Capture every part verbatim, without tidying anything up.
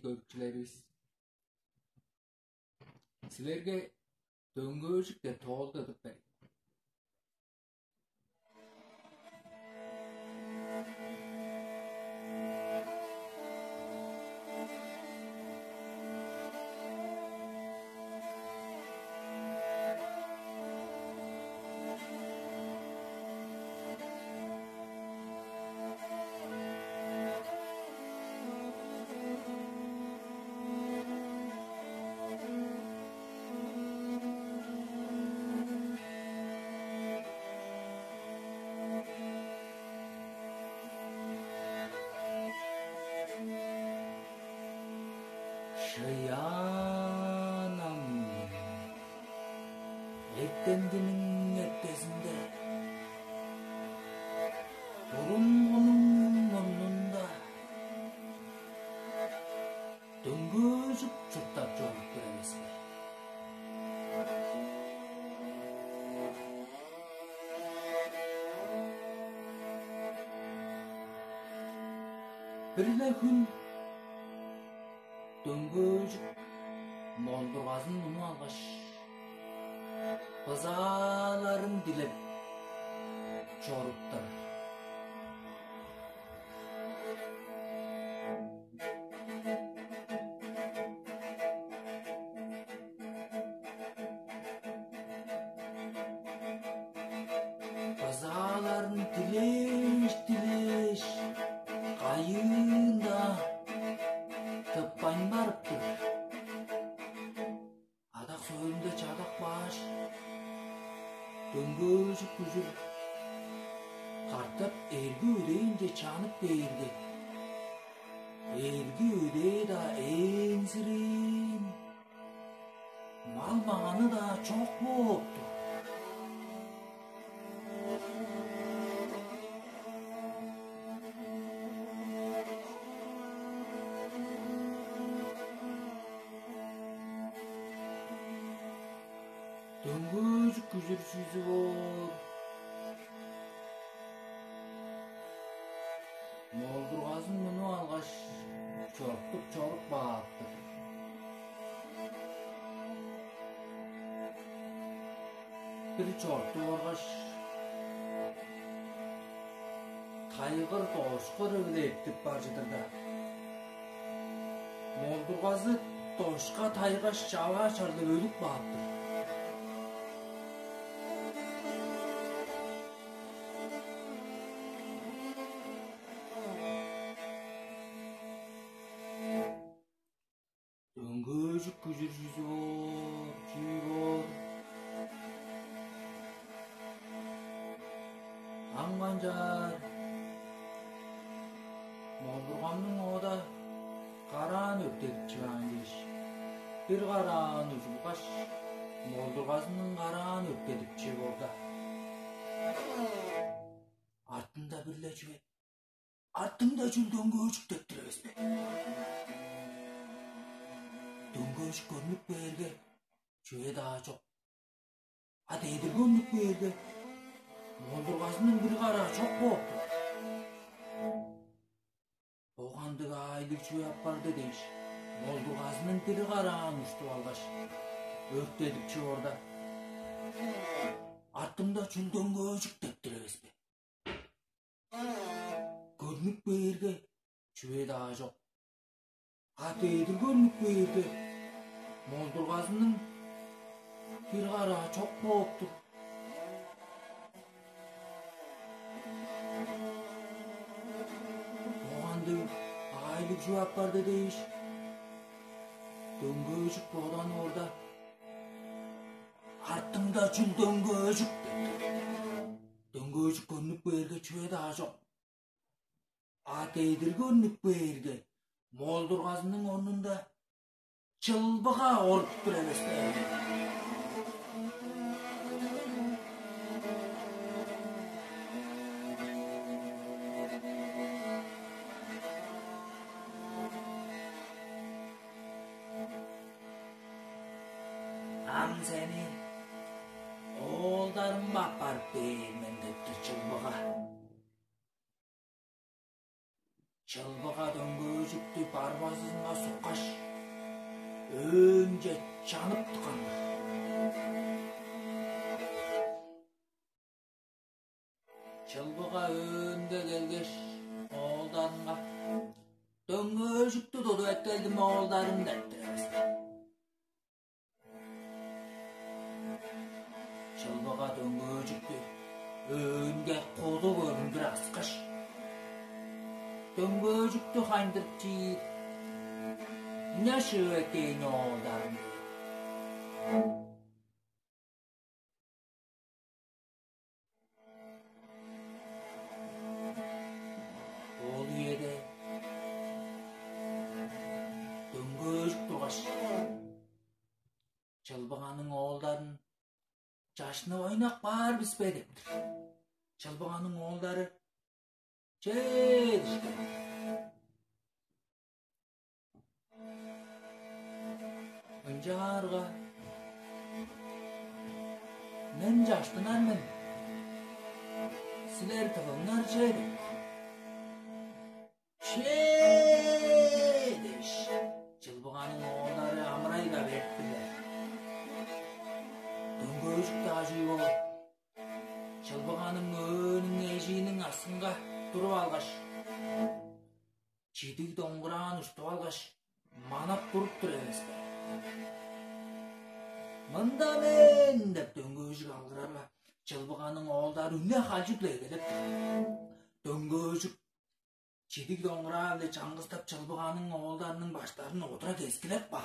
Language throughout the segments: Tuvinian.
көрүкчүлеривис. Силерге «Дөңгөөжүк» деп тоолду ыдып берейн. Шыяан ам, эртенгиниң эртезинде, бурунгунуң мурнунда дөңгөөжүк чурттап чоруп тур эвес бе? Бир-ле хүн дөңгөөжүк молдургазын мунуп алгаш, бызааларын дилеп чоруптар. Бызааларын дилээш-дилээш, кайыын-даа тыппайн барыптыр. Адак сөөлүнде чадап кааш, дөңгөөжүк күжүр катап эрги өдээнче чанып кээрге, эрги өдээ-даа ээнзирээн, мал-маганы-даа чок боопту. Дөңгөөжүк күжүр чүзү боор? Молдургазын мунуп алгаш, чоруктуп чоруп кааптар. Бир чоруктуп оргаш, тайгыр дошкар-биле эртип бар чыдырда, молдургазы дошка тайгаш, чаваа чарлып өлүп кааптар. Дөңгөөжүк күжүр чүзү боор, чүү боор? Ам канчаар? Молдургазының оода караан өрттедип чыгаан дээш, бир караан ужулгаш, молдургазының караан өрттедип чип орда, артында бир-ле чүве. Артыңда чүл дөңгөөжүк деп тур эвес бе? Дөңгөөжүк көрнүп кээрге, чүве-даа чок. А дедир көрнүп кээрге, молдургазының бир караа чок бооп тур. Бо кандыг аайлыг чүве апарды дээш, молдургазының бир караан уштуп алгаш, өрттедип чип орда, артыңда чүл дөңгөөжүк деп тур эвес бе? Көрнүп кээрге, чүве-даа чок. А дедир көрнүп кээрге, молдургазының бир караа чок бооп тур. Бо кандыг аайлыг чүве апарды дээш, дөңгөөжүк боданып орда, артыңда чүл дөңгөөжүк деп тур. Дөңгөөжүк көрнүп кээрге, чүве-даа чок. А дедир көрнүп кээрге, молдургазының орнунда чылбыга оруп тур эвес бе? Ам сени оолдарымга аппарып бээр мен деп тур чылбыга. Чылбыга дөңгөөжүктү дарбазынга суккаш, өөнче чанып тыпкан-дыр. Чылбыга өөнге келгеш, оолдарынга: «Дөңгөөжүктү тудуп эккелдим, оолдарым» — деп тур эвес бе. Чылбыга дөңгөөжүктү өөнге куду көрүндүр аскаш, дөңгөөжүктү хайындырып чиир: «Ынча шыып эккээйн, оолдарым» — дээр. Ол үеде дөңгөөжүк тургаш, чылбыганың оолдарын: «Чаштынып ойнап каар бис бе?» — деп тур. Чылбыганың оолдары: «Чээ» — дишкен. Ынчаарга мен чаштынар мен, силер тывыңар че деп. «Че!» — дээш, чылбыганың оолдары амырай-ла берип турлар. Дөңгөөжүк-даа чүү боор, чылбыганың өөнүң эжииниң аксынга туруп алгаш, чидиг доңгураан уштуп алгаш, манап туруп тур эвес бе. «Мында мен!» — деп дөңгөөжүк алгырарга, чылбыганың оолдары үне-халчып-ла эгелеп тур. Дөңгөөжүк чидиг доңгураа-биле чаңгыстап, чылбыганың оолдарының баштарын одура кескилеп каан.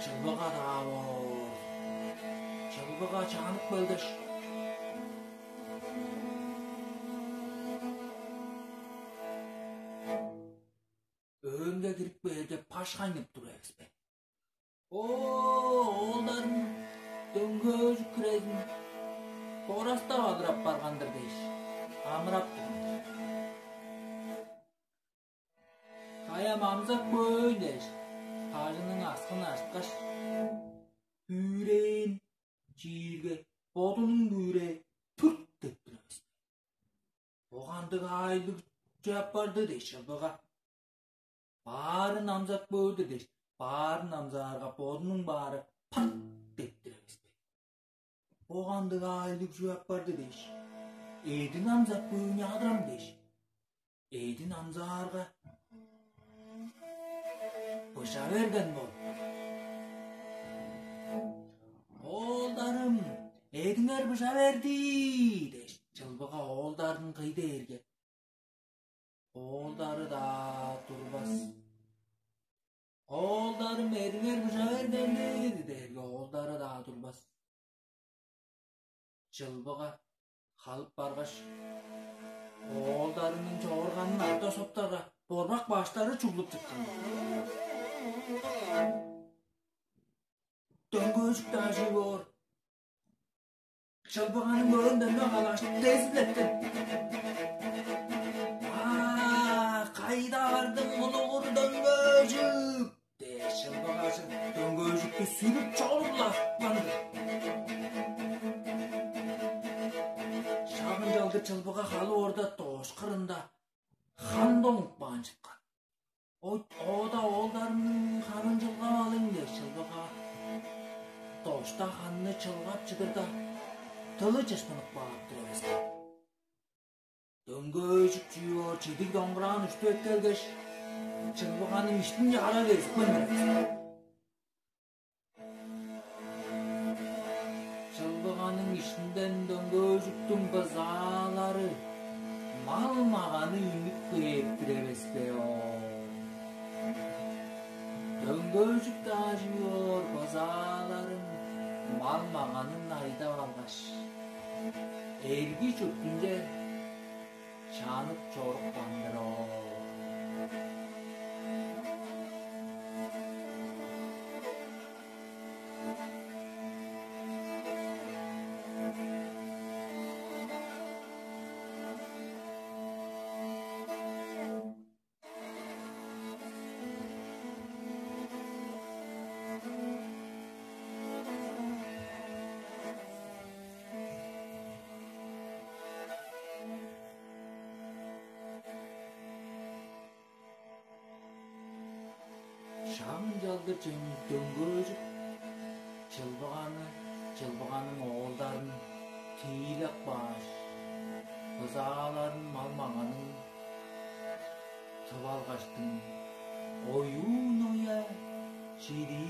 Чылбыга-даа боор. Чылбыга чанып келгеш, өөнге кирип кээрге, паш хайнып тур эвес бе. «О, оолдарым, дөңгөөжүк хирезин борастап алыр апарган-дыр» — дээш, амырап турган. «Каяа, амзап көөр» — дээш, бажының аксын ажыткаш, бүүрээн чиирге, бодунуң бүүрээ «Пүрт» — деп тур эвес бе. «Бо кандыг аайлыг чүве апарды?» — дээш, чылбыга: «Баарын амзап көөр-дүр» — дээш, баарын амзаарга, бодунуң баары «Парт» — деп тур эвес бе. «Бо кандыг аайлыг чүве апарды?» — дээш, «Эъдин амзап көөр, адыр ам» — дээш, эъдин амзаарга, быжа берген боор. «Оолдарым, эъдиңер быжа берди» — дээш, чылбыга оолдарын кый дээрге, оолдары-даа турбас. «Оолдарым, эъдиңер быжа берген-дир» — дээрге, оолдары-даа турбас. Чылбыга халып баргаш, оолдарының чоорганын арта соптарга, борбак баштары чуглуп чыткан. Дөңгөөжүк-даа чүү боор, чылбыганың өөн дөмей калгаш, дезип элеткен. «А, кайда бардың, улуг ур дөңгөөжүк?» — дээш, чылбыга дөңгөөжүктү сүрүп чоруур-ла апкан-дыр. Шак ынчалдыр чылбыга халып орда, дошкурунда хан доңуп каан чыткан. «Ой, оода оолдарымның ханын чылгап алыйн» — дээш, чылбыга дошта ханны чылгап чыдырда, дылы чыштынып каап тур эвес бе. Дөңгөөжүк чүү боор, чидиг доңгураан уштуп эккелгеш, чылбыганың иштин чаара кезипкен эвес бе. Чылбыганың иштинден дөңгөөжүктүң бызаалары, мал-маганы үнүп кээп-тир эвес бе ол. Дөңгөөжүк-даа чүү боор, бызааларын, мал-маганын айдап алгаш, эрги чуртунче чанып чорупкан-дыр ол. Дөңгөөжүп, чылбыганы, чылбыганың оолдарын тиилеп кааш, бызааларын, мал-маганын тып алгаштың, оюун оя, чири